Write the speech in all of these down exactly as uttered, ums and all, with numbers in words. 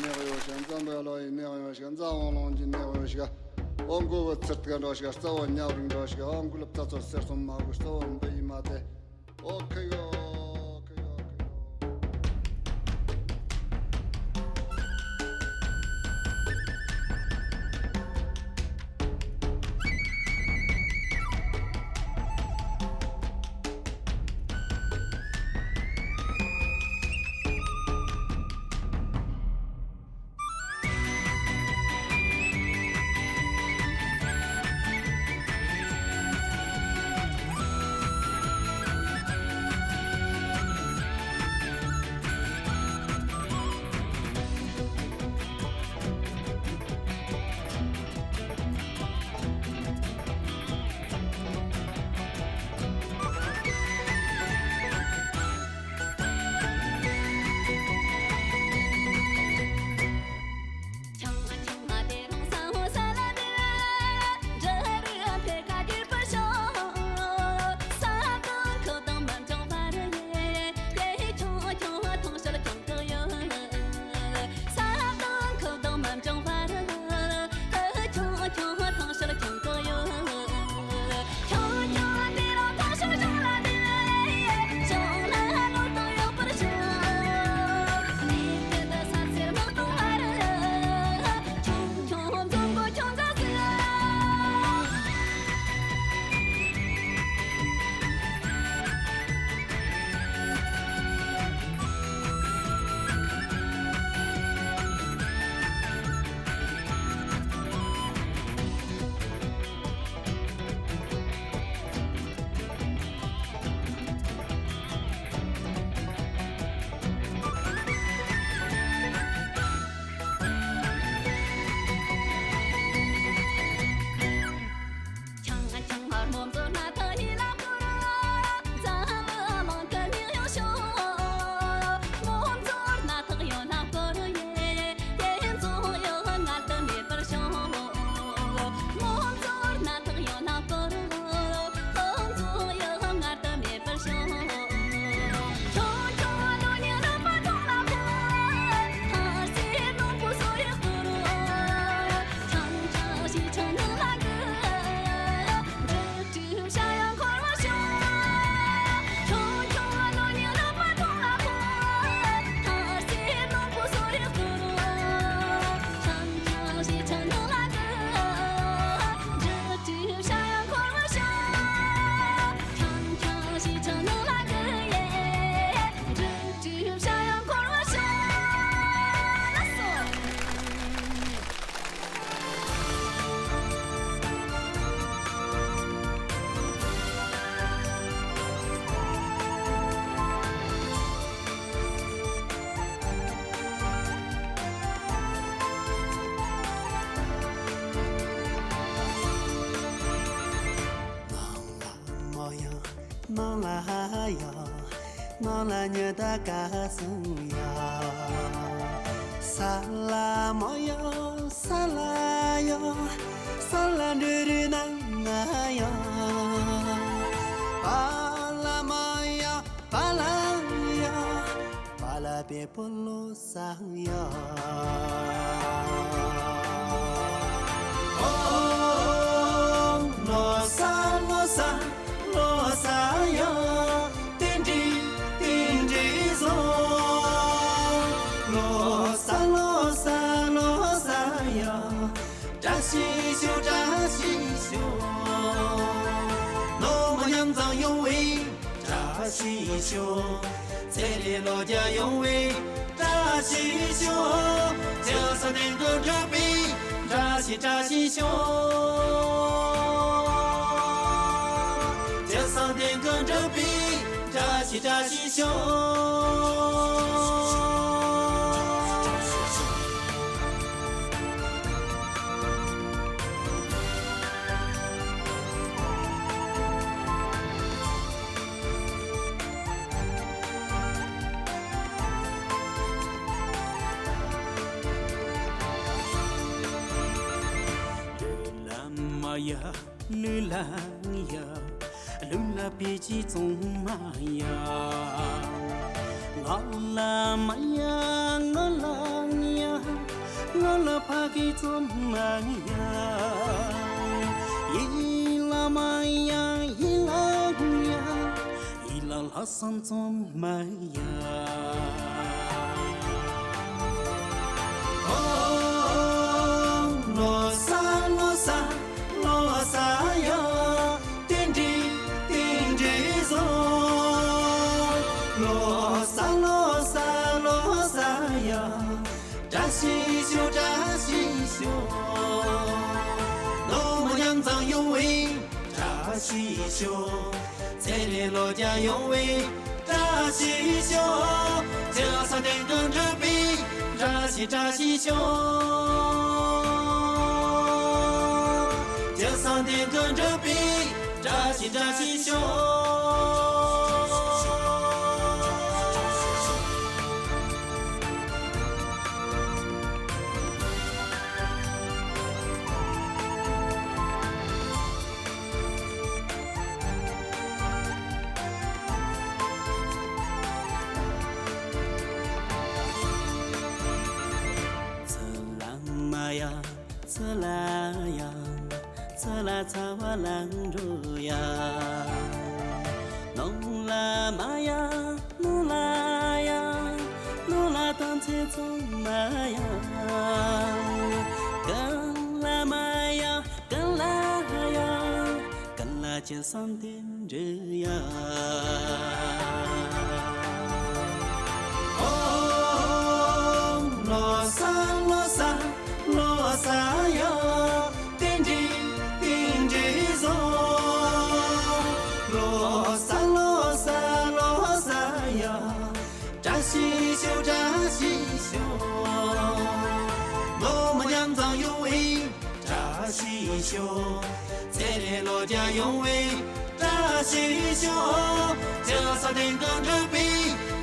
གནས་ཡོད་ཞིག་འཛམ་བུ་གླིང་ཡི་གནས་ཡོད་ཞིག་འཛམ་བུ་གླིང་གི་གནས་ཡོད་ཞིག་འོ་མགོ་བོ་ཚིར་ཏེ་འགྲོ་ཞིག་རྩ་བོ་ཉབ་རིང་འགྲོ་ཞིག་འོ་མགོ་ལ་རྩ་ཚོ་སེར་སོང་མ་གོ་རྩ་བོ་འབུ་ཡི་མ་དེ། ཨོ་ཁེ་ཡོ་ཁེ་ཡོ་ཁེ་ཡོ། ནང་ལ་མོ་ཡ། ནང་ལ་ཡ། ནང་ལ་ཉི་ཟླ་ག་སུ་ཡ། ས་ལ་མོ་ཡ། ས་ལ་ཡ། ས་ལ་འབྲུ་རི་ནང་ང་ཡ། པ་ལ་མོ་ཡ། པ་ལ་ཡ། པ་ལ་པེ་པོ་ལོ། ས་ཡ། ཨོ། ལོ་ས་ལོ་ས་ལོ་ས་ཡ། ཏིང་ཏིང་ཏིང་ཏིང་བཟོ། ལོ་ས་ལོ་ས་ལོ་ས་ཡ། བཀྲ་ཤིས་ཤོག་བཀྲ་ཤིས་ཤོག་ནོར་མ་ཉམ་ཚང་ཡོང་བའི། བཀྲ་ཤིས་ཤོག་ཚེ་རིང་ལོ་བརྒྱ་ཡོང་བའི་བཀྲ་ཤིས་ཤོག་ཇོ་བོ་རྗེ་འདྲ་པོའི་བཀྲ་ཤིས་བཀྲ་ཤིས་ཤོག་ཇོ་བོ་རྗེ་འདྲ་པོའི་བཀྲ་ཤིས་བཀྲ་ཤིས་ཤོག་ལུས་ལ་མ་ཡ། ལུས་ལ་ཡ། ལུས་ལ་པེ་ཅི་བཙོང་མ་ཡ། ངག་ལ་མ་ཡ། ངག་ལ་ཡ། ལ་ཕ་གི་ཙམ་མ་ཡ། ཡི་ལ་མ་ཡ་ཡི་ལ་ཡ། ཡི་ལ་ལྷག་བསམ་ཙམ་མ་ཡ། ཨོ། ལོ་གསར་ལོ་གསར་ལོ་གསར་ཡ། རྟེན་འབྲེལ་རྟེན་འབྲེལ་བཟང་། ལོ་གསར་ལོ་གསར་ལོ་གསར་ཡ། བཀྲ་ཤིས་ཤོག་བཀྲ་ཤིས་ཤོག་ནོར་མ་ཉམ་ཚང་ཡོང་བའི་བཀྲ་ཤིས་ཤོག་ཚེ་རིང་ལོ་བརྒྱ་ཡོང་བའི་བཀྲ་ཤིས་ཤོག་རྒྱལ་ས་སྟེང་དུ་འགྲུབ་པའི་བཀྲ་ཤིས་བཀྲ་ཤིས་ཤོག་རྒྱལ་ས་སྟེང་དུ་འགྲུབ་པའི་བཀྲ་ཤིས་བཀྲ་ཤིས་ཤོག་ཚེ་ལ་མ་ཡ། ཚེ་ལ་ཡ། ཚེ་ལ་ཚ་བ་ལ་འགྲོ་ཡ། ནོར་ལ་མ་ཡ། ནོར་ལ་ཡ། ནོར་ལ་དང་ཚེ་ཚང་མ་ཡ། ཀུན་ལ་མ་ཡ། ཀུན་ལ་ཡ། ཀུན་ལ་ཅི་བསམ་དེ་འགྲུབ་ཡ། ཨོ། ལོ་གསར་ལོ་གསར་ལོ་གསར་ཡ། རྟེན་འབྲེལ་རྟེན་འབྲེལ་བཟང་། ལོ་གསར་ལོ་གསར་ལོ་གསར་ཡ། བཀྲ་ཤིས་ཤོག་བཀྲ་ཤིས་ཤོག་ནོར་མ་ཉམ་ཚང་ཡོང་བའི་བཀྲ་ཤིས་ཤོག་ཚེ་རིང་ལོ་བརྒྱ་ཡོང་བའི་བཀྲ་ཤིས་ཤོག་རྒྱལ་ས་སྟེང་དུ་འགྲུབ་པའི་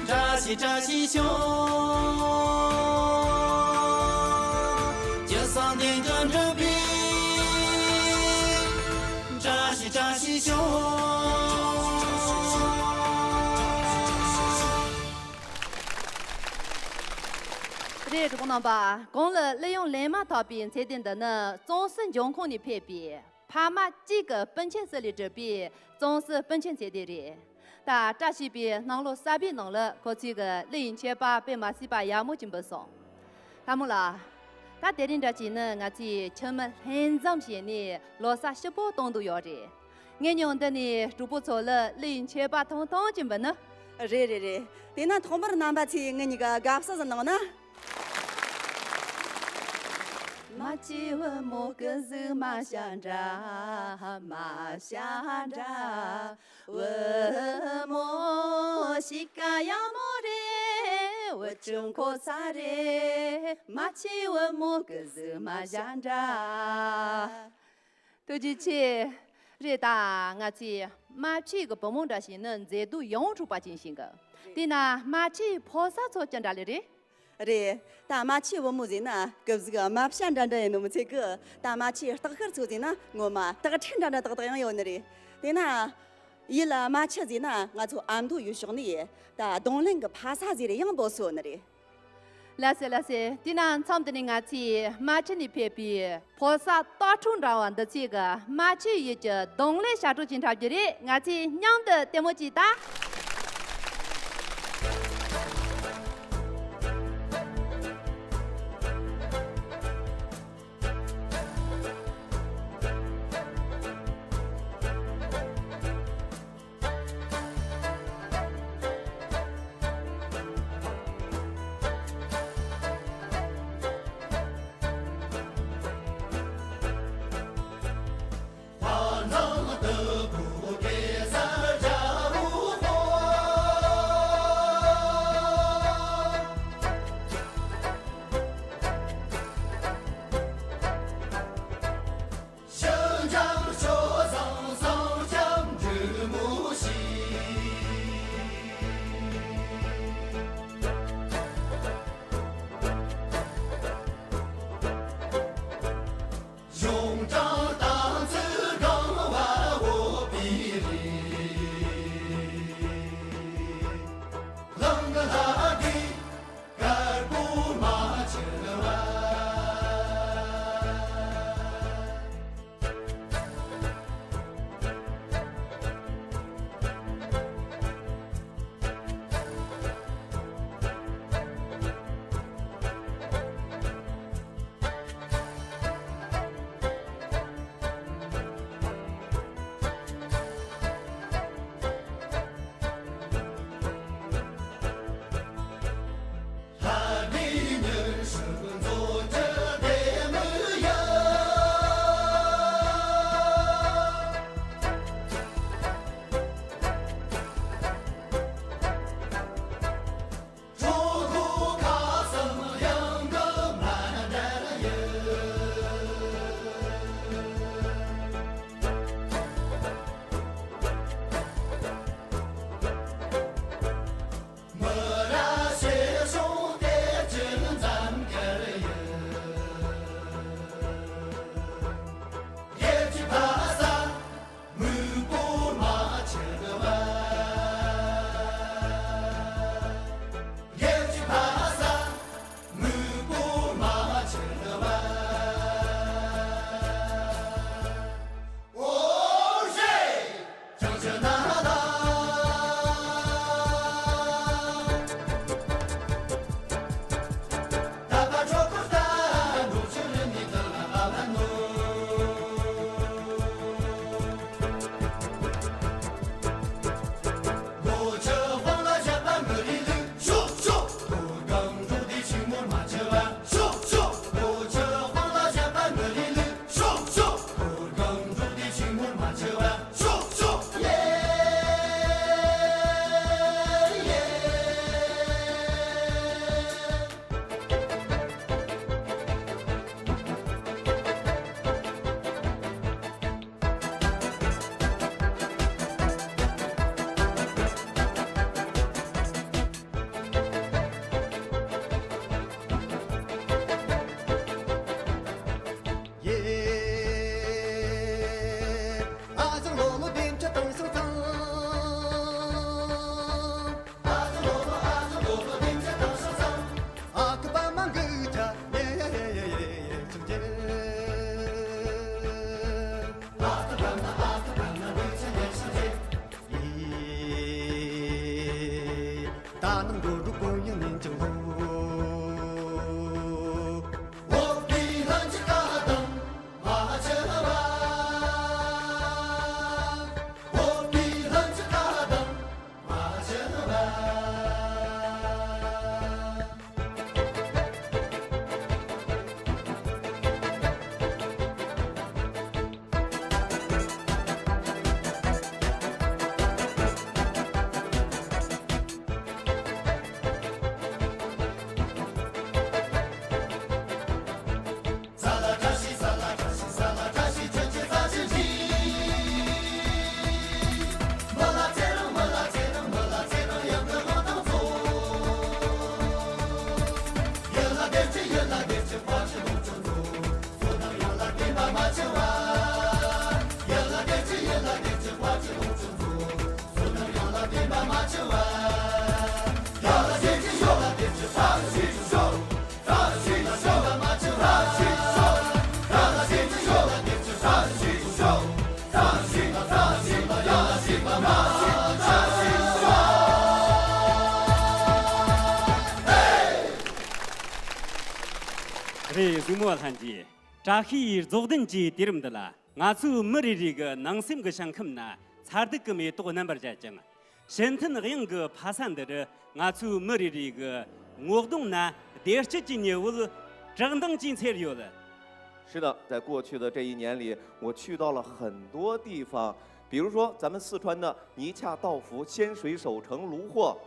བཀྲ་ཤིས་བཀྲ་ཤིས་ཤོག་རྒྱལ་ས་སྟེང་དུ་འགྲུབ་པའི་བཀྲ་ཤིས་བཀྲ་ཤིས་ཤོག་རེད། གྲོགས་པོ་རྣམ་པ། གོང་ལ་གླུ་དབྱངས་ལེན་མ་ཐག་པའི་མཚན་ལྡན་འདི་ནི་ཙོང་སི་འབྱུང་ཁུངས་ནས་ཕེབས་པའི་ཕ་མ་གཅིག་གི་སྤུན་མཆེད་ཚུལ་ལས་གྲུབ་པའི་ཙོང་སི་སྤུན་མཆེད་མཚན་ལྡན་རེད། ད་བཀྲ་ཤིས་པའི་གནམ་ལོ་གསར་པའི་ནང་ལ་ཁོ་ཚོས་གི་གླུ་ཡི་མཆོད་པ་དཔེ་མ་སྲིད་པ་ཡག་མོ་ཅིག་འབུལ་སོང་། ལྷ་མོ་ལགས། ད་དེ་རིང་འདྲ་བྱས་ན་ང་ཚོས་ཁྱིམ་མི་ལྷན་འཛོམས་བྱས་ནས་ལོ་གསར་སྐྱིད་པོ་གཏོང་འདོད་ཡོད་རེད། ངས་ཉོ་འདི་ནས་གྲོགས་པོ་ཚོ་ལ་གླུ་ཡི་མཆོད་པ་ཐུང་ཐུང་ཅིག་འབུལ་ནི། རེད་རེད་རེད། དེས་ན་ཐོག་མར་རྣམ་པ་ཚོས་ངེད་གཉིས་ཀ་དགའ་བསུ་ཟིག་གནང་ན། ཐུགས་རྗེ་ཆེ། རེད། ད་ང་ཚོས་རྨ་ཆུའི་གི་བུ་མོ་འདྲ་ཞིག་ནི་མཛེས་སྡུག་ཡོངས་གྲུབ་པ་ཅན་ཞིག་གི། དེས་ན་རྨ་ཆུའི་ཕོ་གསར་ཚོ་ཅི་འདྲ་ལེ་རེད། རེད། ད་རྨ་ཆུའི་བུ་མོ་ཟེར་ན་སྐུ་གཟུགས་རྨ་བྱ་འདྲ་འདྲ་ཡིན་ནོ་མི་ཚད་གི། ད་རྨ་ཆུའི་སྟག་ཤར་ཚོ་ཟེར་ན་ངོ་མ་སྟག་ཁྲི་འདྲ་འདྲ་ཏག་ཏག་ཡང་ཡོད་ནི་རེད། དེས་ན་ཡུལ་རྨ་ཆུ་ཟེར་ན་ང་ཚོ་ཨ་མདོ་ཡུལ་ཕྱོགས་ནས་ད་རྡུང་ལེན་གི་ཕ་ས་ཟེར་ཡང་འབོད་སྲོལ་ནི་རེད། ལགས་སེ་ལགས་སེ། དེས་ན་མཚམས་འདི་ནས་ང་ཚོས་རྨ་ཆུ་ནས་ཕེབས་པའི་ཕོ་གསར་སྟག་ཕྲུག་འདྲ་བ་འདི་ཚོས་གི་རྨ་ཆུའི་ཡུལ་གྱི་རྡུང་ལེན་ཞབས་བྲོ་ཅིག་འཁྲབ་རྒྱུ་རེད། ང་ཚོས་མཉམ་དུ་ལྟད་མོ་བྱེད་ད། རེད། གཟིགས་མོ་བ་ལྷན་རྒྱས། བཀྲ་ཤིས་རྫོགས་ལྡན་གྱི་དུས་རིམ་འདི་ལ། ང་ཚོའི་མི་རེ་རེ་གི་ནང་སེམས་ཀྱི་ཞིང་ཁམས་ན་ཚ་གདུག་གི་མེ་ཏོག་རྣམ་པར་རྒྱས་ཀྱང་། ཕྱི་མཐུན་གཡང་གི་ཕ་ས་འདི་རུ། ང་ཚོའི་མི་རེ་རེ་གི་ངོ་གདོང་ན་བདེ་སྐྱིད་ཀྱི་ཉི་འོད་བཀྲག་མདངས་ཀྱིས་འཚེར་ཡོད། 是的，在过去的这一年里，我去到了很多地方，比如说咱们四川的泥恰道孚、仙水首城、炉霍，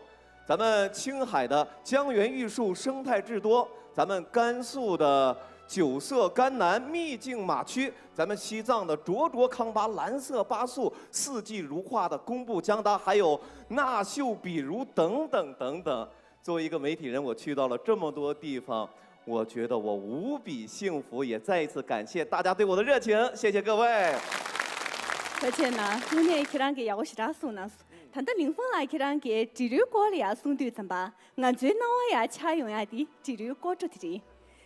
咱们青海的江源玉树生态至多，咱们甘肃的九色甘南秘境马曲，咱们西藏的卓卓康巴、蓝色巴素、四季如画的工布江达，还有纳秀比如等等等等。作为一个媒体人，我去到了这么多地方，我觉得我无比幸福，也再一次感谢大家对我的热情，谢谢各位。 ཐུགས་རྗེ་གནང་། དངོས་གནས་ཁྱེད་རང་གིས་ཡག་པོ་ཞེ་དྲག་གསུངས་གནང་སོང་། ད་ལྟ་ལིང་ཧྥང་ལགས་ཁྱེད་རང་གིས་འབྲི་རུའི་སྐོར་ལ་ཡང་གསུངས་དུས་ཙམ་པ། ང་ཚོའི་སྣང་བ་ཡང་འཆར་ཡོང་ཡ་དེ་འབྲི་རུའི་སྐོར་བྲོ་དེ་རེད།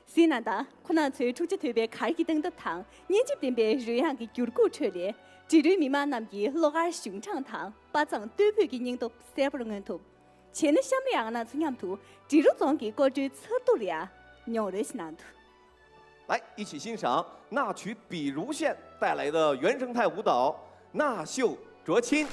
གཟིགས་གནང་དང་། ཁོ་རང་ཚོའི་འཁྲུག་ཆ་དོད་པའི་གར་གྱི་སྟངས་སྟབས་དང་། སྙན་འཇེབས་ལྡན་པའི་རོལ་དབྱངས་ཀྱི་འགྱུར་ཁུག་ཁྲོད་ལས། འབྲི་རུའི་མི་མང་རྣམས་ཀྱི་བློ་དཀར་གཞུང་དྲང་དང་། དཔའ་མཛངས་རྟུལ་ཕོད་ཀྱི་སྙིང་སྟོབས་གསལ་པོར་མངོན་ཐུབ། བྱས་ན་གཤམ་ལ་ཡང་ང་ཚོ་མཉམ་དུ་འབྲི་རུ་རྫོང་གི་སྐོར་བྲོའི་མཚར་སྡུག་ལ་ཡང་མྱོང་རོལ་ཞིག་གནང་དུ། 来，一起欣赏纳曲比如县带来的原生态舞蹈《纳秀卓亲》。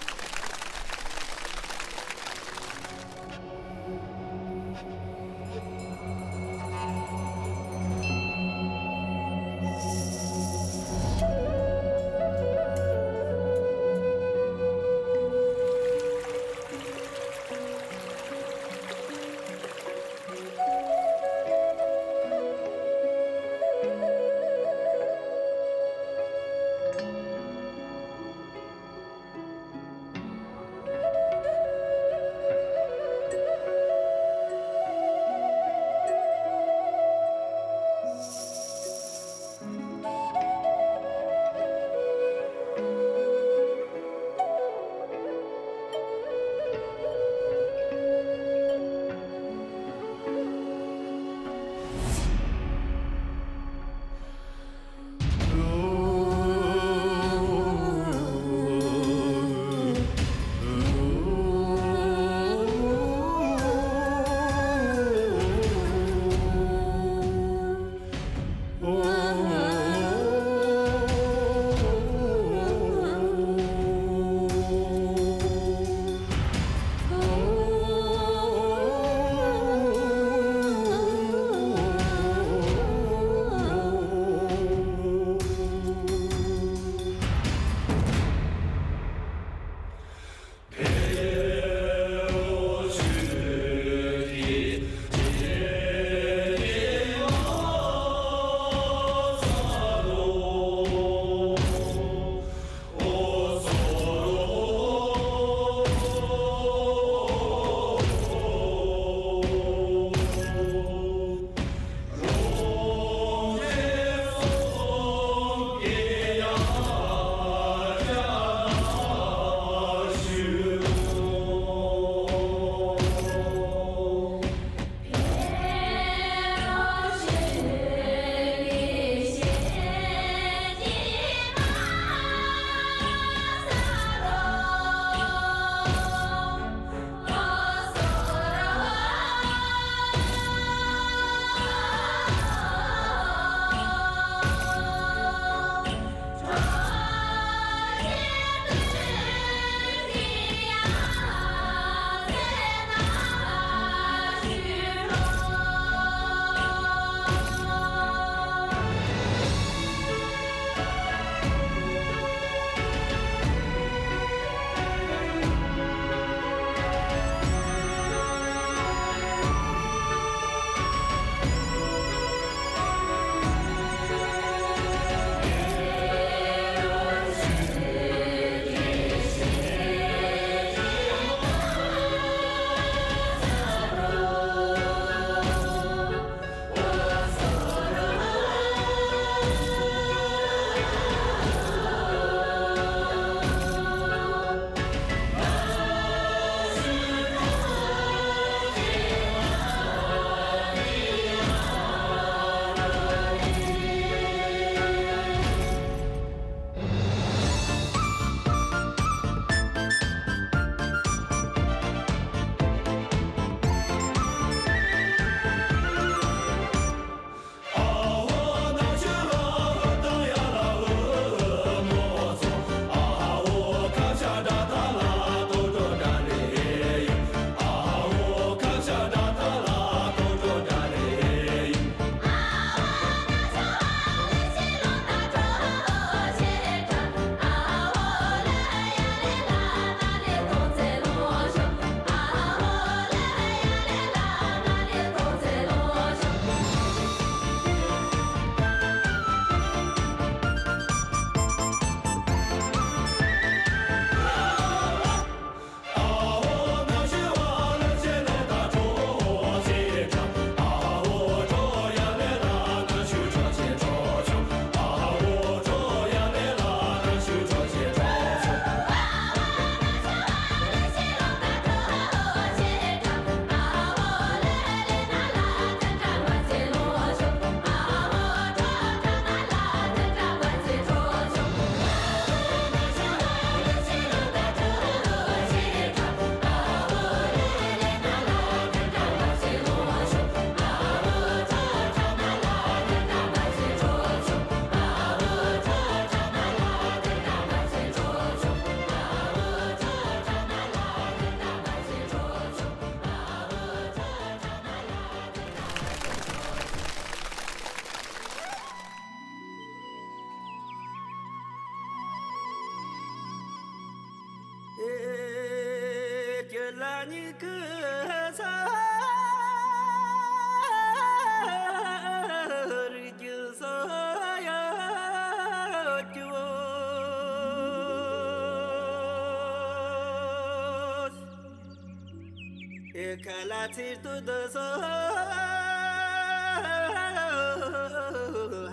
ཁ་ལ་ཚིག་ཏུ་འདི་སོ།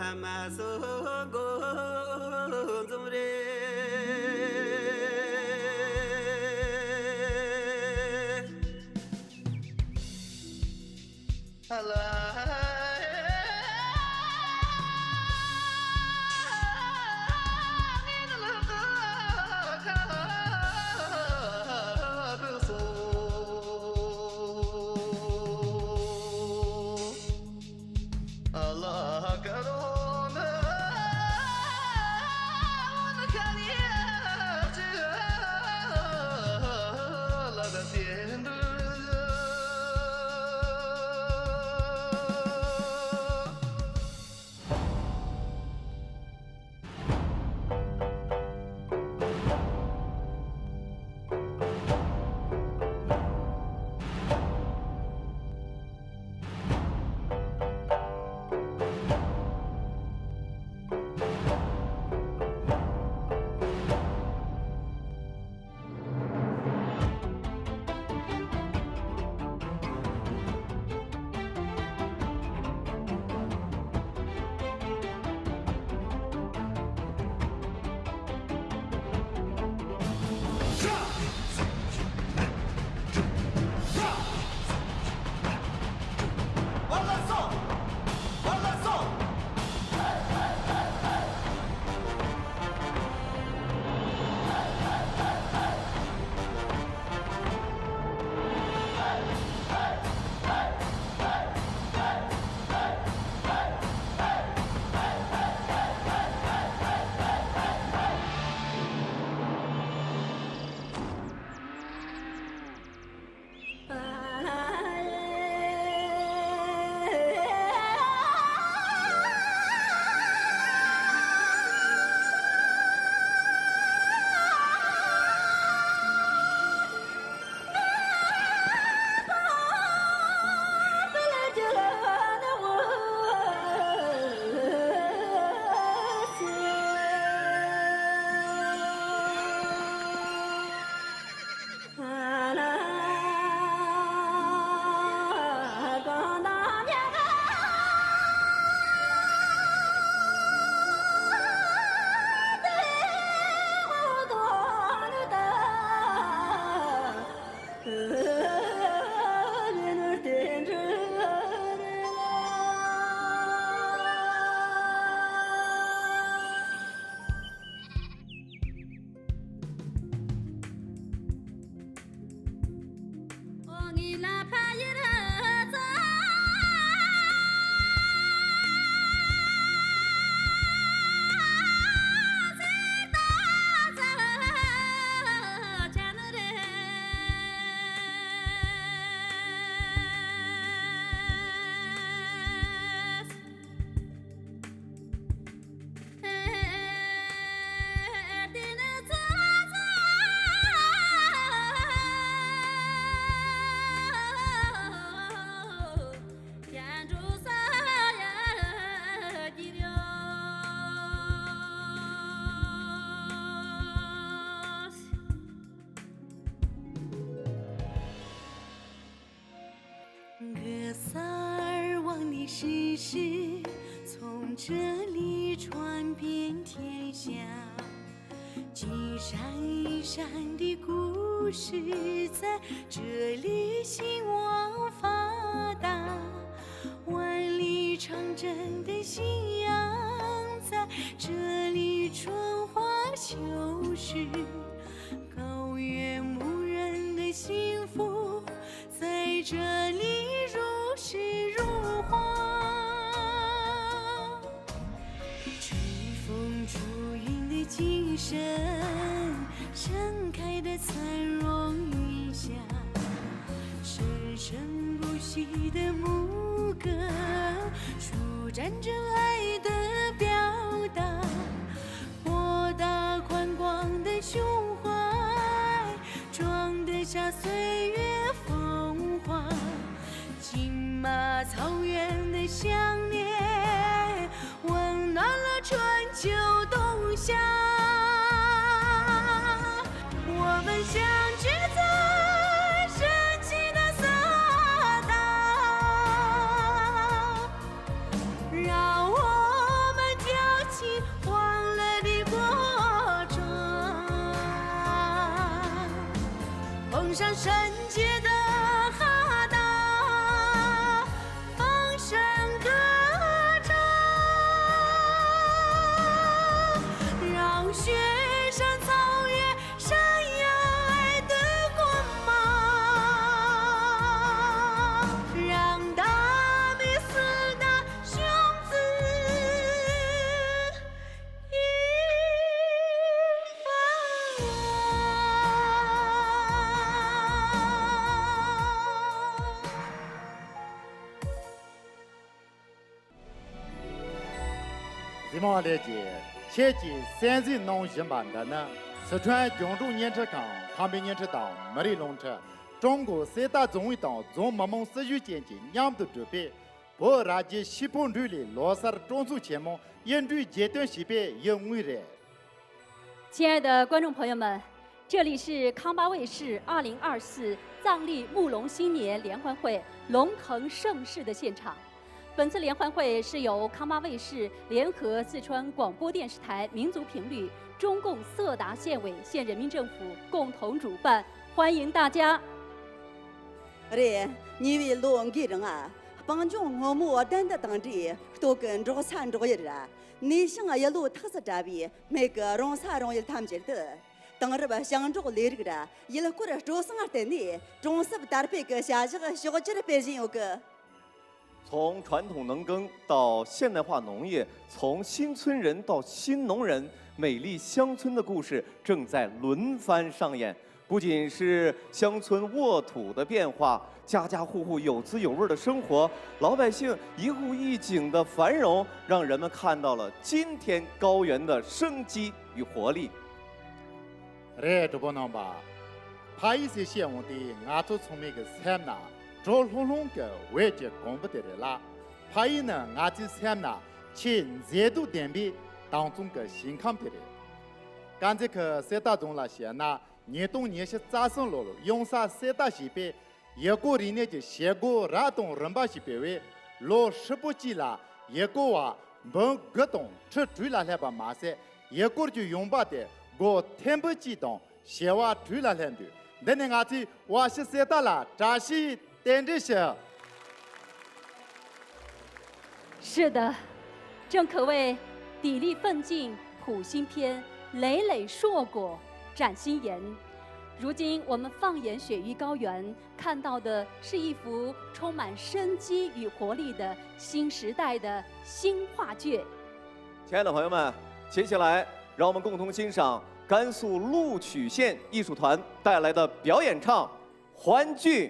ཧ་མ་སོ་མགོ་འཛོམས་རེད། གེ་སར་ཝང་ནི་ཧྲི་ཧྲི་ཚོང་ཁྲི་ལི་ཁྲོན་པིན་ཐེན་ཤ། 金山银山的故事在这里兴旺发达，万里长征的信仰在这里春花秋实，高原牧人的幸福 在这里如诗如画，春风初云的精神，盛开的蚕苁云霞，生生不息的牧歌，舒展着爱的表达，博大宽广的胸怀，装得下岁月马草原的想念，温暖了春秋冬夏。我们相聚在深情的色彩，让我们跳起欢乐的歌唱，哼上圣洁的哈达。 放声歌唱，让雪山草原闪耀爱的光芒，让大地四大雄姿一发光。 གཟིགས་མོ་བ་ལེགས་ཀྱིས་ཁྱེད་ཀྱིས་གསན་གཟིགས་གནང་བཞིན་པ་འདི་ནི་སི་ཁྲོན་རྒྱང་སྒྲོག་བརྙན་འཕྲིན་ཁང་ཁམས་པའི་བརྙན་འཕྲིན་དང་མི་རིགས་རླུང་འཕྲིན་ཀྲུང་གོ་གསེར་རྟ་རྫོང་དབུས་དང་རྫོང་མི་དམངས་སྲིད་གཞུང་བཅས་ཀྱིས་མཉམ་དུ་བསྒྲུབས་པའི་བོད་ར་རྒྱའི་ཤིས་ཕུའུ་འབྲུག་ལུའི་ལོ་གསར་སྤྲོ་ཚོགས་ཆེན་མོ་ཡིག་འབྲུའི་རྒྱལ་སྟོན་ཞེས་པའི་ཡིག་ངོས་རེད། 亲爱的观众朋友们，这里是康巴卫视二零二四藏历木龙新年联欢会龙腾盛世的现场。本次联欢会是由康巴卫视联合四川广播电视台民族频率、中共色达县委、县人民政府共同主办，欢迎大家。 རེད། ཉེ་བའི་ལོ་འགའི་རིང་ཨ། སྤང་ལྗོངས་སྔོན་མོ་གདན་འདི་དང་འདྲའི་སྟོད་ཀྱི་འབྲོག་ས་འབྲོག་ཡུལ་ར། ནས་ཤིང་གཡུ་ལོ་ཐགས་སུ་བྲལ་བའི་སྨད་ཀྱི་རོང་ས་རོང་ཡུལ་ཐམས་ཅད་དུ། དེང་རབས་ཞིང་འབྲོག་ལས་རིགས་ར་ཡུལ་སྐོར་སྤྲོ་གསེང་བརྟེན་ནས་གྲོང་གསེབ་དར་སྤེལ་གྱི་བྱ་གཞག་ཕྱོགས་བཅུར་སྤེལ་བཞིན་ཡོད་གི། 从传统农耕到现代化农业，从新村人到新农人，美丽乡村的故事正在轮番上演。不仅是乡村沃土的变化，家家户户有滋有味的生活，老百姓一户一景的繁荣，让人们看到了今天高原的生机与活力。 རེད། གྲོགས་པོ་རྣམ་པ། ཕ་ཡུལ་ཟེར་བཤད་འོང་དུས་ང་ཚོ་ཚང་མའི་གི་སེམས་ན་དྲོད་ལྷུང་ལྷུང་གི་འོད་ཀྱི་གོང་བུ་དེ་རེད་ལ། ཕ་ཡུལ་ནི་ང་ཚོའི་སེམས་ན་ཆེས་མཛེས་སྡུག་ལྡན་པའི་དྭངས་གཙང་གི་ཞིང་ཁམས་དེ་རེད། དཀར་མཛེས་ཁུལ་གསེར་རྟ་རྫོང་ལ་བཤད་ན་ཉིས་སྟོང་ཉི་ཤུ་རྩ་གསུམ་ལོར་གཡུང་ས་གསེར་རྟ་ཞེས་པའི་ཡུལ་སྐོར་རིག་གནས་ཀྱི་བྱེད་སྒོ་རབ་དང་རིམ་པ་ཞིག་སྤེལ་བས། ལོ་ཧྲིལ་པོ་གཅིག་ལ་ཡུལ་སྐོར་བ་འབུམ་དགུ་དང་ཁྲི་དྲུག་ལ་སླེབས་པ་མ་ཟད། ཡུལ་སྐོར་གྱི་ཡོང་འབབ་དེ་སྒོར་ཐེར་འབུམ་གཅིག་དང་བྱེ་བ་དྲུག་ལ་སླེབས་འདུག། འདི་ནི་ང་ཚོའི་བ་ཤི་གསེར་རྟ་ལ་བཀྲ་ཤིས་རྟེན་འབྲེལ་ཞུ། 是的，正可谓砥砺奋进苦心篇，累累硕果展新颜。如今我们放眼雪域高原，看到的是一幅充满生机与活力的新时代的新画卷。亲爱的朋友们，接下来让我们共同欣赏甘肃录曲县艺术团带来的表演唱《还剧》。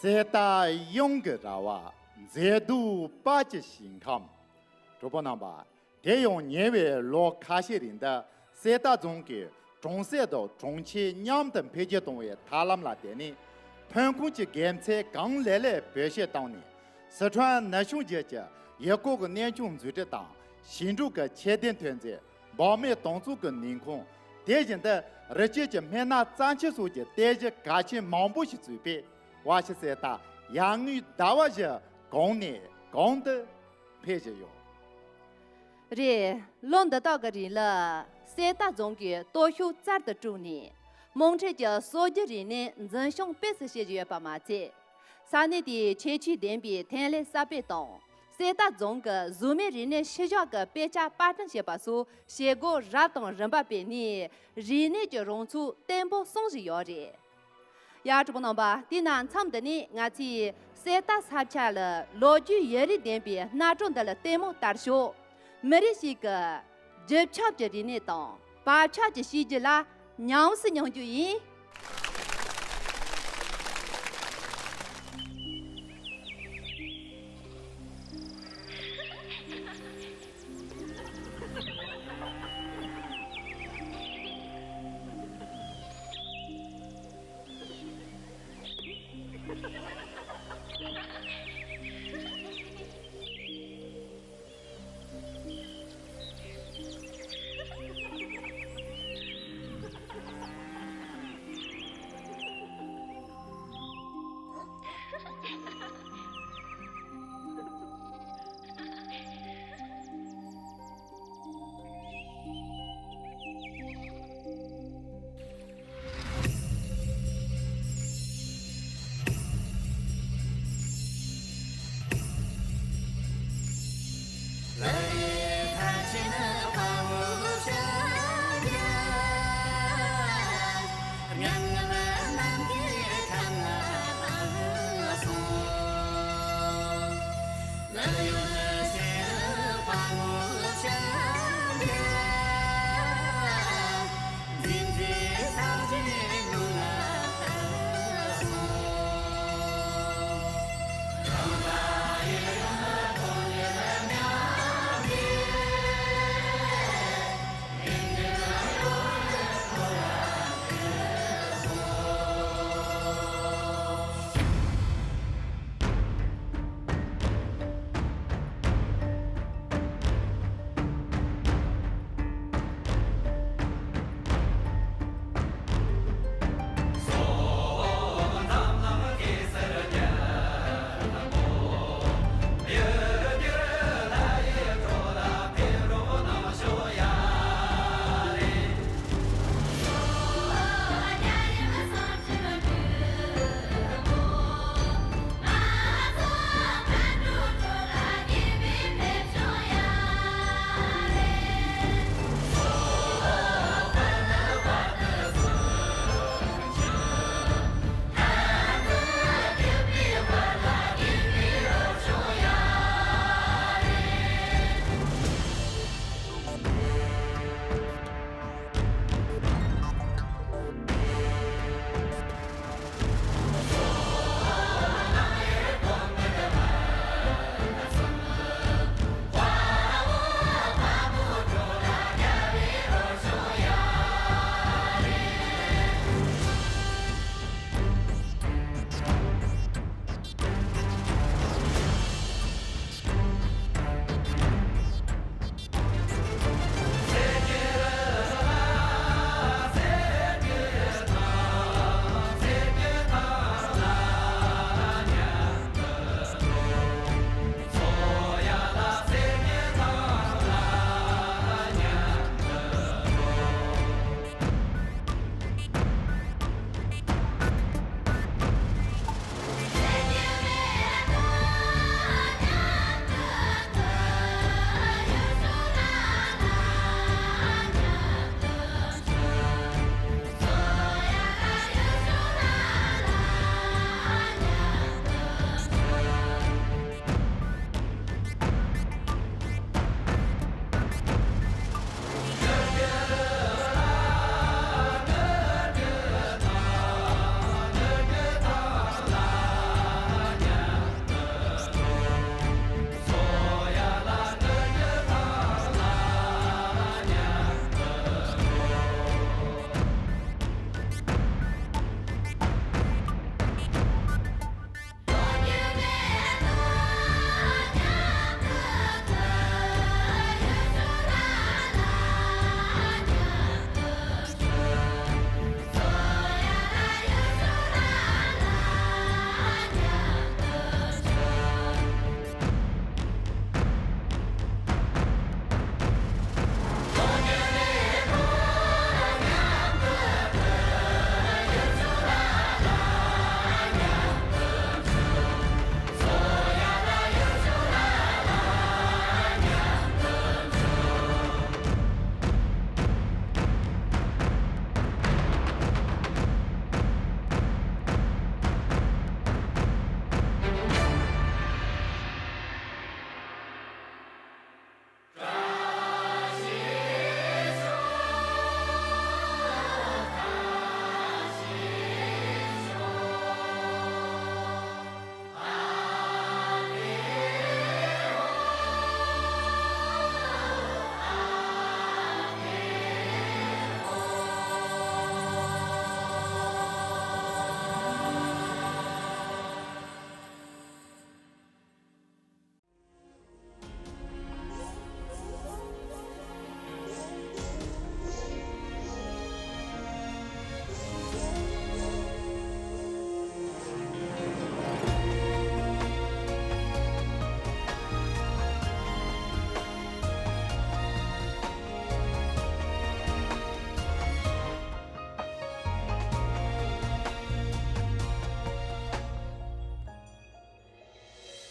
གསེར་རྟ་གཡང་གི་ར་བ། མཛེས་སྡུག་དཔལ་གྱི་ཞིང་ཁམས། གྲོགས་པོ་རྣམ་པ། དེ་ཡང་ཉེ་བའི་ལོ་ཁ་ཤས་རིང་དུ་གསེར་རྟ་རྫོང་གིས་གྲོང་གསེབ་དང་གྲོང་ཁྱེར་མཉམ་དུ་འཕེལ་རྒྱས་གཏོང་བའི་ཐབས་ལམ་ལ་བརྟེན་ནས། ཐོན་ཁུངས་ཀྱི་དགེ་མཚན་གང་ལེགས་ལེགས་བེད་སྤྱོད་བཏང་ནས། སི་ཁྲོན་ནུབ་བྱང་རྒྱུད་ཀྱི་ཡུལ་སྐོར་གྱི་གནས་ཆུང་འཛུགས་སྐྲུན་དང་། ཞིང་འབྲོག་གི་ཁྱད་ལྡན་ཐོན་རྫས། འབག་མེད་གཏོང་ཚོང་གི་ནུས་ཁུངས། དེ་བཞིན་དུ་རི་སྐྱེས་ཀྱི་སྨན་སྣ་རྩ་ཆེན་སོགས་ཀྱི་རྟེན་གཞི་གལ་ཆེན་མང་པོ་ཞིག་བཙུགས་པས། ཝ་ཤི་གསེར་རྟ་ཡར་ངོའི་ཟླ་བ་བཞི་གོང་ནས་གོང་དུ་འཕེལ་བཞིན་ཡོད། རེད། ལོ་འདི་དག་གི་རིང་ལ་གསེར་རྟ་རྫོང་གིས་སྟོབས་ཤུགས་རྩལ་དུ་བསྒྲུབས་ནས། དམངས་ཁྲོད་ཀྱི་སྲོལ་རྒྱུན་རིག་གནས་འཛིན་སྐྱོང་སྤེལ་གསུམ་བྱེད་བཞིན་ཡོད་པ་མ་ཚད། ས་གནས་དེའི་ཁྱད་ཆོས་ལྡན་པའི་ཐོན་ལས་གསར་སྤེལ་དང་། གསེར་རྟ་རྫོང་གི་གཟུགས་མེད་རིག་གནས་ཤུལ་བཞག་གི་དཔེ་ཆ་པར་སྐྲུན་བྱེད་པ་སོགས་བྱེད་སྒོ་རབ་དང་རིམ་པ་སྤེལ་ནས། རིག་གནས་ཀྱི་རང་ཚུགས་བརྟན་པོ་སྲུང་བཞིན་ཡོད་རེད། ཡ། གྲོགས་པོ་རྣམ་པ། དེས་ན་མཚམས་འདི་ནས་ང་ཚོས་གསེར་རྟ་ས་ཆ་ལ་ལོ་རྒྱུས་ཡུན་རིང་ལྡན་པའི་གནའ་གྲོང་འདི་ལ་ལྟད་མོ་ལྟར་ཞོག་མི་རིགས་ཤིག་གི་རྒྱུད་ཁྱབ་ཀྱི་རིག་གནས་དང་བག་ཆགས་ཀྱི་གཤིས་རྒྱུད་ལ་ཉམས་སུ་མྱོང་རྒྱུ་ཡིན།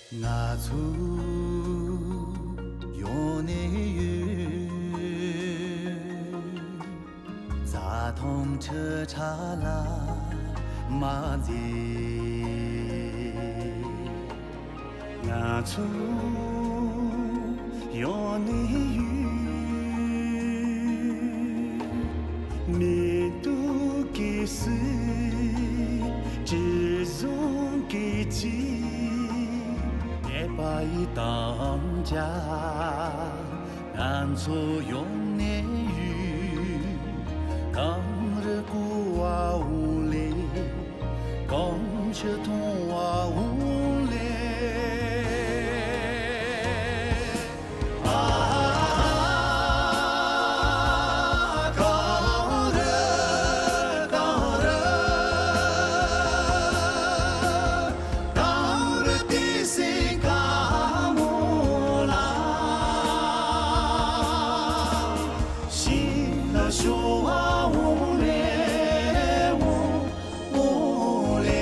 ང་ཚོ་ཡོང་ནས་ཡོད། རྩྭ་ཐང་ཁྲི་ཕྲག་ལ་མ་འཛེམས། ང་ཚོ་ཡོང་ནས་ཡོད། མེ་ཏོག་གི་སུ་དྲི་བསུང་གི་ཅི། ནད་པ་ཡི་དམ་བཅའ། ང་ཚོ་ཡོང་ནས་ཡོད། གངས་རི་ཀོ་བ་འོག་ལས། གངས་ཆུ་འཐུང་བ་འོག་ལས། ཨ། གངས་རི། གངས་རི། གངས་རི་ཏི་སེ་ག་མོ་ལ། ཤིང་ལ་ཤོ་བ་འོག་ལས། འོག་ལས།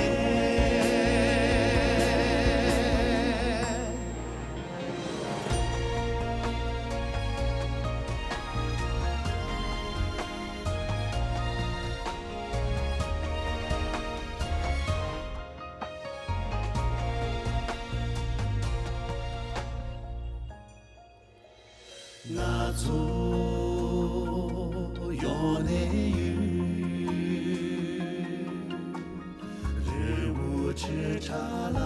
ང་ཚོ་ཡོང་ནས་ཡོད། རི་བོ་ཆུ་ཕྲ་ལ་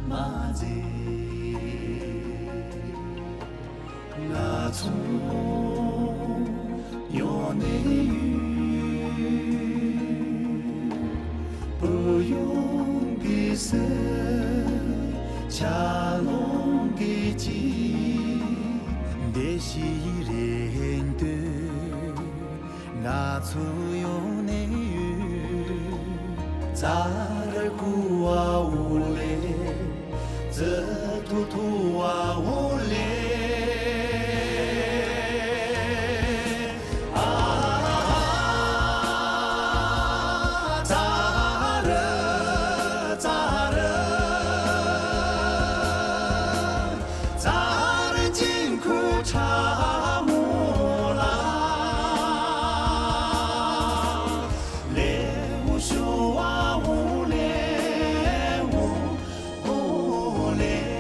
མ་འཛེམས། ང་ཚོ་ཡོང་ནས་ཡོད། བོད་ཡོངས་ཀྱི་སེར་སྐྱ་ལོང་གི་ཅི། བདེ་སྐྱིད་རེ་འདོད། ང་ཚོ་ཡོང་ནས་ཡོད། རྩྭ་ར་ཀོ་བ་འོག་ལས། རྩི་ཏོ་ཐོ་བ་འོག་ལས། ཨ། རྩྭ་ར། རྩྭ་ར། རྩྭ་ར་དཀྱིལ་འཁོར་ཁྲ་མོ་ལ། ལེའུ་ཤོ་བ་འོག་ལས། འོག་ལས།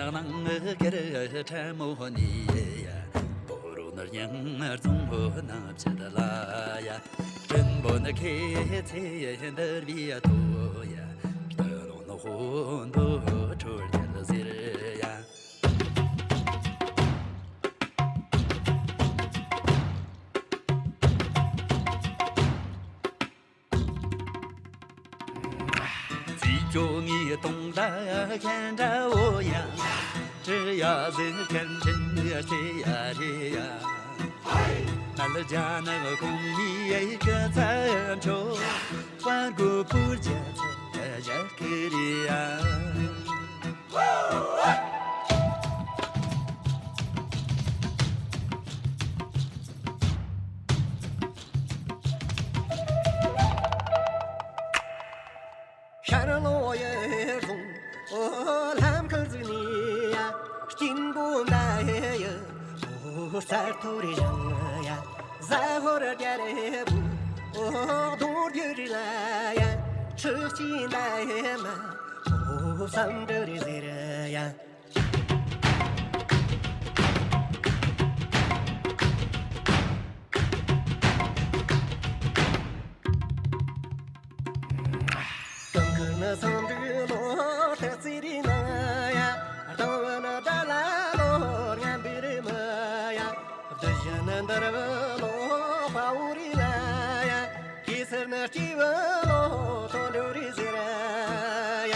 ནང་གི་ཕྲ་མོ་ནི་ཡ། པོ་རོ་ནར་ཡང་རྫོང་ནང་བྱེད་ལ་ཡ། སྤྲིན་པོ་ནི་ཁེ་ཚེ་འདར་བའི་ཐོ་ཡ། སྟོད་ལུང་ནི་ཧོན་དུ་ཁྲོད་རྒྱལ་ཟེར་ཡ། རྩིས་ཅོ་ངའི་གདོང་ལ་ཁན་འདྲ་བོ་ཡ། ཀྲི་ཡ་ཟི་ཁན་ཆིན་ཡ་ཅི་ཡ་རི་ཡ། ནལ་ཇ་ནག་གོང་མི་ཡའི་ཀ་ཚ་ཆོ། ཀ་གོ་པུར་ཇ་ཚ་ཇ་ཀི་རི་ཡ། ཤར་ལྷོ་ཡི་རྫོང་ལྷམ་ཁར་ཟིག་ནི་ཡ། སྐྱིན་པོ་འདའ་ཡི་ས་ཐོ་རི་ཞང་ཡ། ཟ་ཧོར་རྒྱ་རེ་བུ་གདོང་རྒྱུ་རི་ལ་ཡ། ཁྲི་སྐྱིན་འདའ་ཡི་མ་བསམ་འདྲི་རི་ཟེར་ཡ། གང་གི་ནི་སང་འདྲི་ལོ་ཏི་ཙི་རི་ན་ཡ། རྡང་བུ་ནི་ད་ལ་ལོ་ཉམ་པི་རི་མ་ཡ། བདུད་བཞི་ནི་འདར་བུ་ལོ་པ་འུ་རི་ལ་ཡ། གེ་སར་ནི་སྐྱེས་བུ་ལོ་དོན་འགྲུབ་རི་ཟེར་ཡ།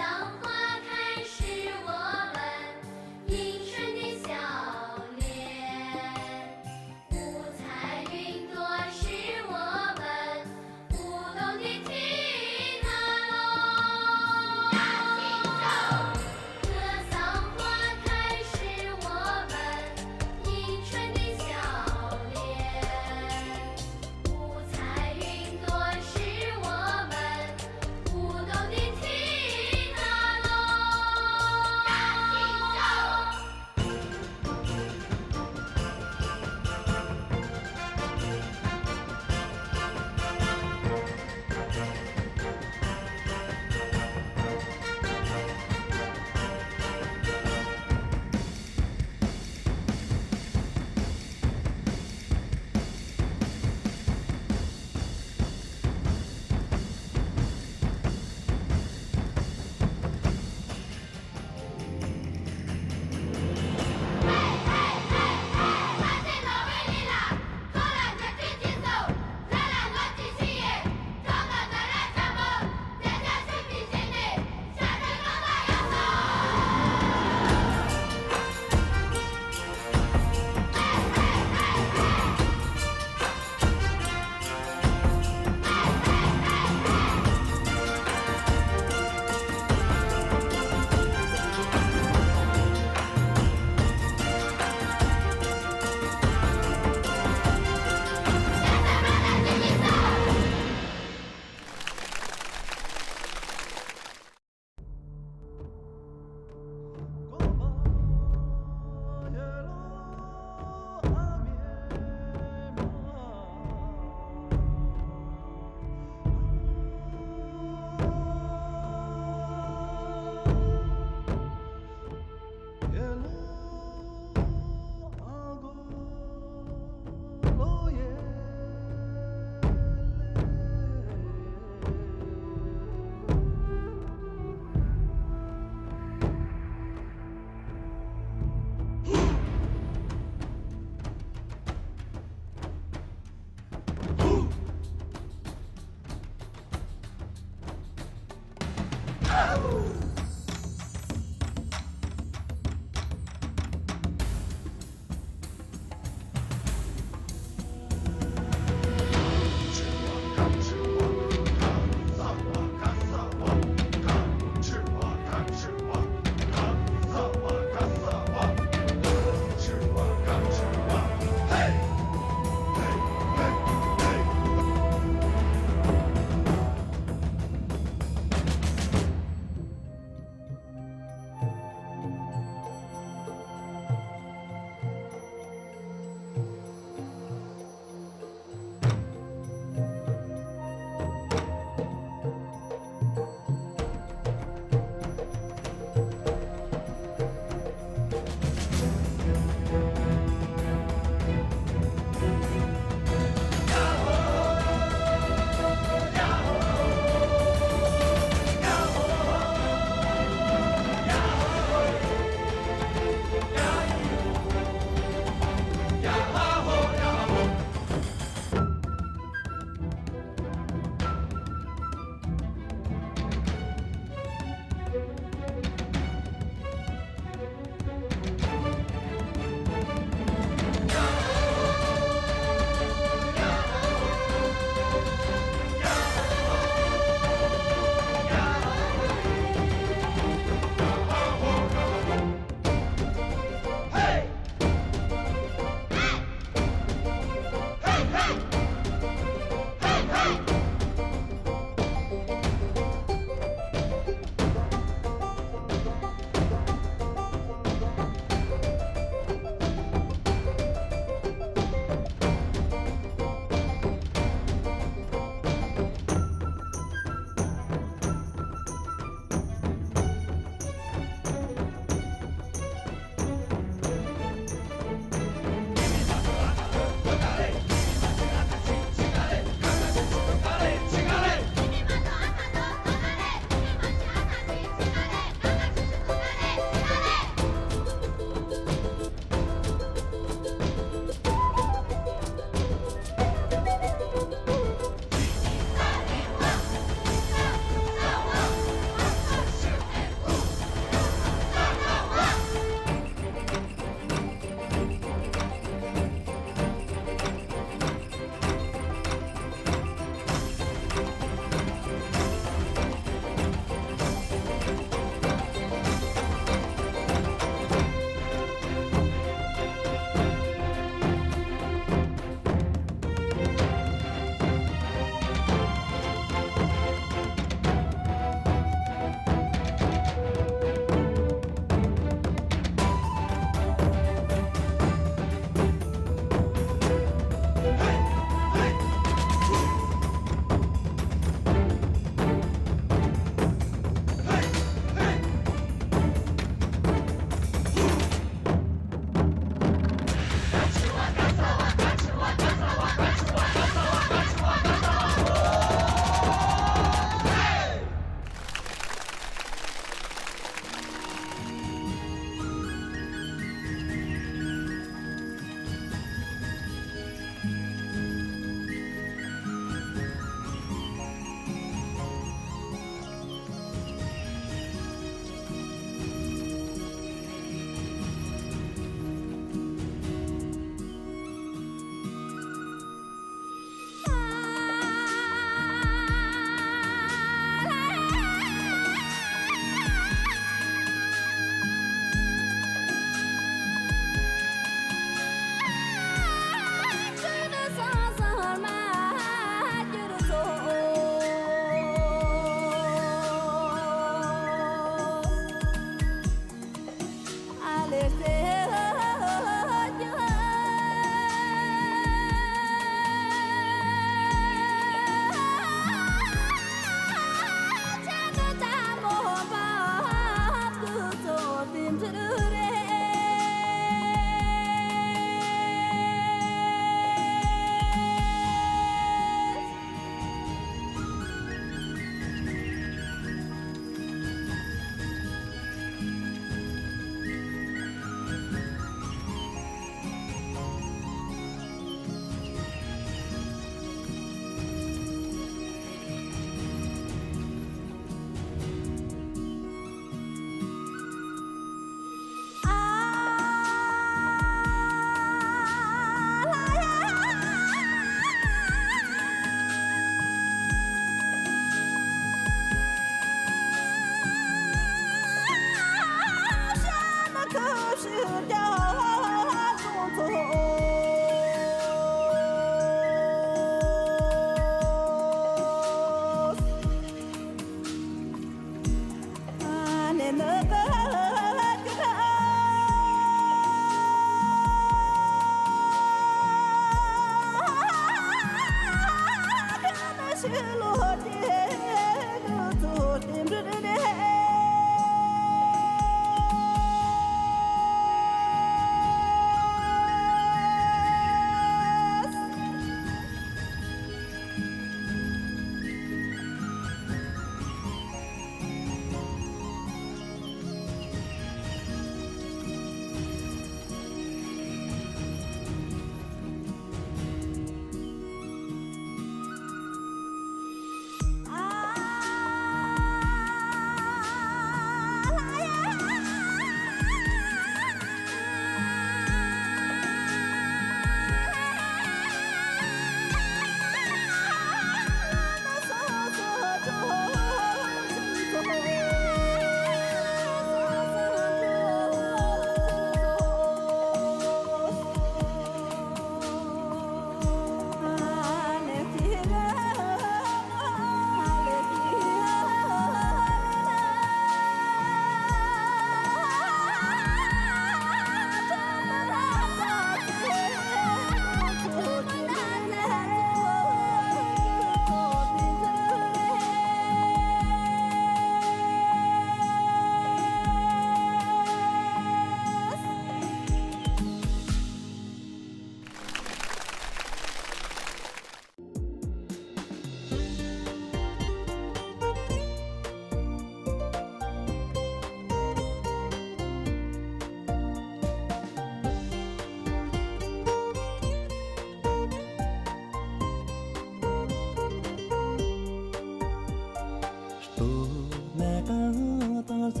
སྟོད་ན་གངས་དང་ས་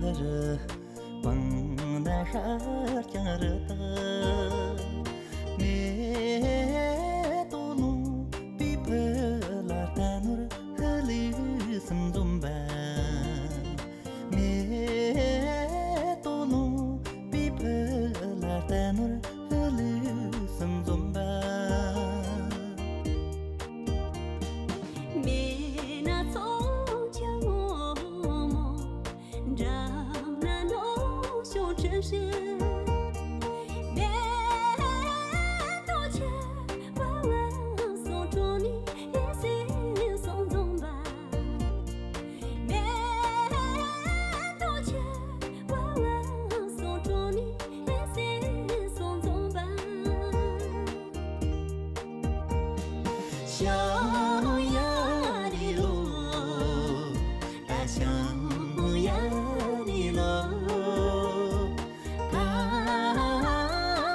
རུ། སྤང་ན་ཤར་རྐྱང་རི་དྭགས། མེ་ཏོག་ལུང་པའི་ཕུ་ལ་རྟ་ནོར་ཧུ་ལུ་གསུམ་འཛོམས་པ། མེ་ཏོག་ལུང་པའི་ཕུ་ལ་རྟ་ནོར་ཧུ་ལུ་གསུམ་འཛོམས་པ། མེད་ན་ཚོགས་ཆེན་ངོ་མ། འགྲམ་ན་ནོར་སྐྱོང་ཁྲི་བཞི། མེ་ཏོག་ཆེ་བ་བ་སོང་གྲོང་ནི་ཨེ་སེ་སོང་འཛོམས་པ། མེ་ཏོག་ཆེ་བ་བ་སོང་གྲོང་ནི་ཨེ་སེ་སོང་འཛོམས་པ། ཤང་ཡ་རི་ལོ། ད་ཤང་ཡ་རི་ལོ། ཕ་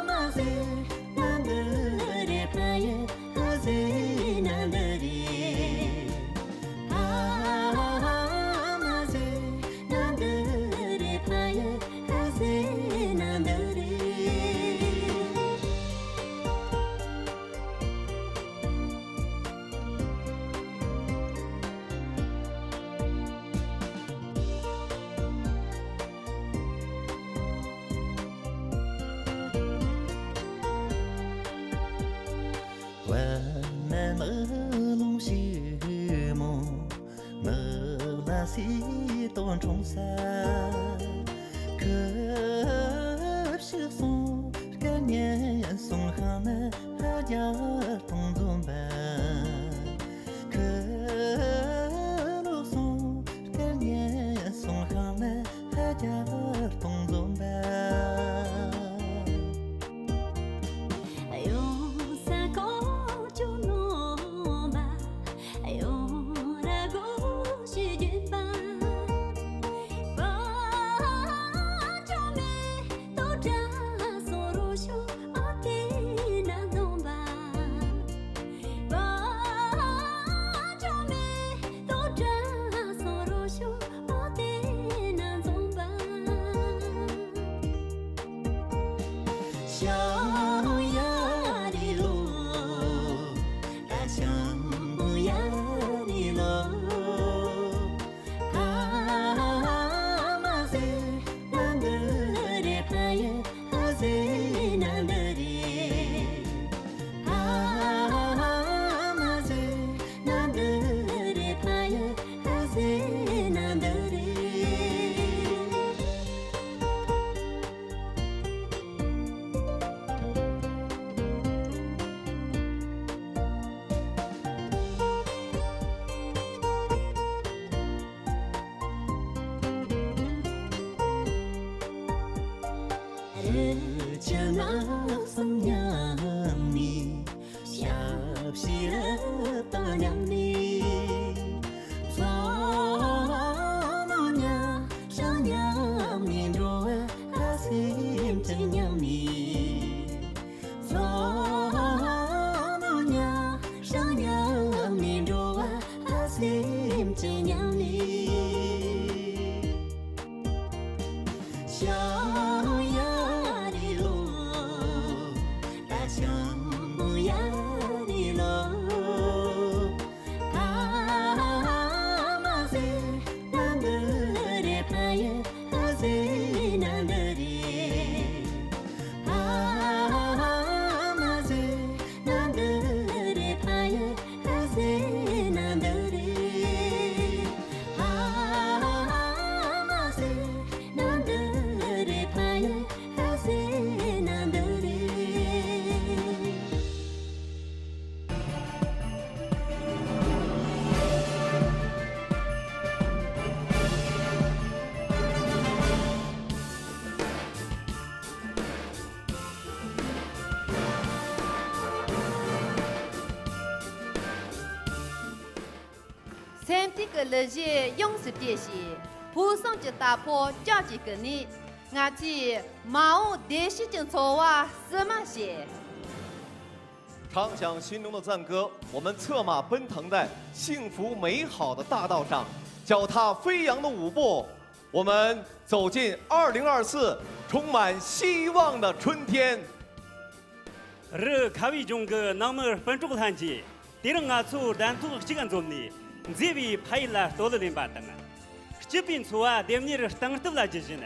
མ་ཟེར་ན་འདི་རེད། ཕ་ཡུལ་ཟེར་ན་འདི་རེད། ཕ་མ་ཟེར་ན་འདི་རེད། ཕ་ཡུལ་ཟེར་ན་འདི་རེད། བར་ན་ནགས་ཀླུང་ཞིབ་མོ། ནགས་ལ་སེ་སྟོན་འཁྲུངས་ས། ཁུ་བྱུག་སོང་སྐད་སྙན་སོང་ཤང་ན་ཧ་རྒྱ་སྟོང་འཛོམས་པ། ཁུ་ལུག་སོང་སྐད་སྙན་སོང་ཤང་ན་ཧ་རྒྱ་སྟོང་འཛོམས་པ། གཡུང་ས་ཀོ་ཅོ་ནོ་བ། གཡུང་ར་གོ་ཤི་རྒྱུད་པ། བ་ཅོ་མེ་ཏོ་བྲ་སོ་རོ་ཤོ་ཨ་ཏེ་ན་འཛོམས་པ། བ་ཅོ་མེ་ཏོ་བྲ་སོ་རོ་ཤོ་ཨ་ཏེ་ན་འཛོམས་པ། ཤང་ཡ་རི་ལོ། ད་ཤང་ཡ་རི་ལོ། ཕ་མ་ཟེར་ན་འདི་རེད། ཕ་ རི་ཆུ་ནགས་གསུམ་མཉམ་ནི། ཞབས་ཕྱི་རི་དྭགས་མཉམ་ནི། མཚོ་མོ་མཉམ་ཞིང་མཉམ་ནི། འགྲོ་བ་སེམས་ཅན་མཉམ་ནི། མཚོ་མོ་མཉམ་ཞིང་མཉམ་ནི། འགྲོ་བ་སེམས་ཅན་མཉམ་ནི། ཞང་ཡ་རི་ལོ། ད་ཞང་མོ་ཡ་རི་ལོ། ཕ་མ་ཟེར་ན་འདི་རེད། ཕ་ཡུལ་ཟེར་ན་འདི་རེད། ཕ་མ་ཟེར་ན་འདི་རེད། ཕ་ཡུལ་ཟེར་ན་འདི་རེད། ཕ་མ་ཟེར་ན་འདི་རེད། ཕ་ཡུལ་ཟེར་ན་འདི་རེད། སེམས་གཏིང་གི་གླུ་གཞས་ཡོངས་སུ་བཀྲོལ་ཞིང་། ཕུགས་བསམ་གྱི་རྟ་ཕོ་སྐྱབས་ཀྱིས་བསྐུལ་ནས། ང་ཚོས་མ་འོངས་བདེ་སྐྱིད་ཀྱི་འཚོ་བ་བསུ་མ་བྱེད། 唱响心中的赞歌，我们策马奔腾在幸福美好的大道上，脚踏飞扬的舞步，我们走进二零二四充满希望的春天。 རི་ཁ་བའི་ལྗོངས་ཀྱི་ནང་མི་སྤུན་གྲོགས་ལྷན་རྒྱས། དེ་རིང་ང་ཚོ་གདན་ཐོག་གཅིག་འཛོམས་ནས། མཛེས་པའི་ཕ་ཡུལ་ལ་བསྟོད་གླུ་ལེན་པ་དང་། སྐྱིད་པའི་འཚོ་བ་ལྡེམ་གཉེར་གཏིང་སྟོབས་ལ་བརྒྱུད་བཞིན།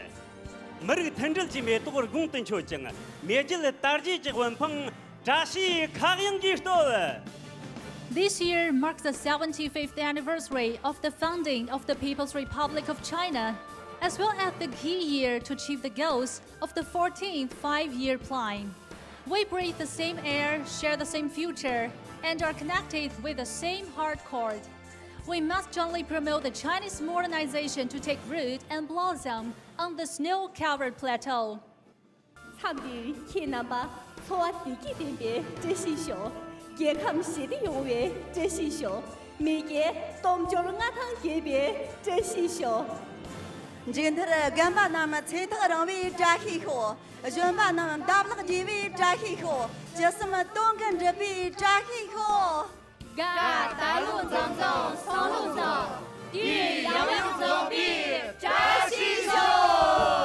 མི་རིགས་མཐུན་སྒྲིལ་གྱི་མེ་ཏོག་དགུང་དུ་མཆོད་ཅིང་། མེས་རྒྱལ་དར་རྒྱས་ཀྱི་དབུ་འཕང་བཀྲ་ཤིས་ཁ་གཡང་གིས་བསྟོད། This year marks the seventy-fifth anniversary of the founding of the People's Republic of China, as well as the key year to achieve the goals of the fourteenth Five-Year Plan. We breathe the same air, share the same future, and are connected with the same heart chord. We must jointly promote the Chinese modernization to take root and blossom on the snow-covered plateau. མཚམས་འདིར་ཁྱེད་རྣམ་པ་འཚོ་བ་བདེ་སྐྱིད་ལྡན་པའི་བཀྲ་ཤིས་ཤོག། རྒྱལ་ཁམས་ཞི་བདེ་ཡོང་བའི་བཀྲ་ཤིས་ཤོག། མེས་རྒྱལ་སྟོབས་འབྱོར་མངའ་ཐང་རྒྱས་པའི་བཀྲ་ཤིས་ཤོག། མཇུག་མཐར་རྒན་པ་རྣམས་ཚེ་ཐག་རིང་བའི་བཀྲ་ཤིས་ཤོག། གཞོན་པ་རྣམས་འདབ་ལག་རྒྱས་པའི་བཀྲ་ཤིས་ཤོག། ཇི་སྲིད་དོན་ཀུན་འགྲུབ་པའི་བཀྲ་ཤིས་ཤོག། དགའ་ད་ལོ་འཛོམས་འཛོམས་སང་ལོ་འཛོམས། དུས་ཡང་ཡང་འཛོམས་པའི་བཀྲ་ཤིས་ཤོག།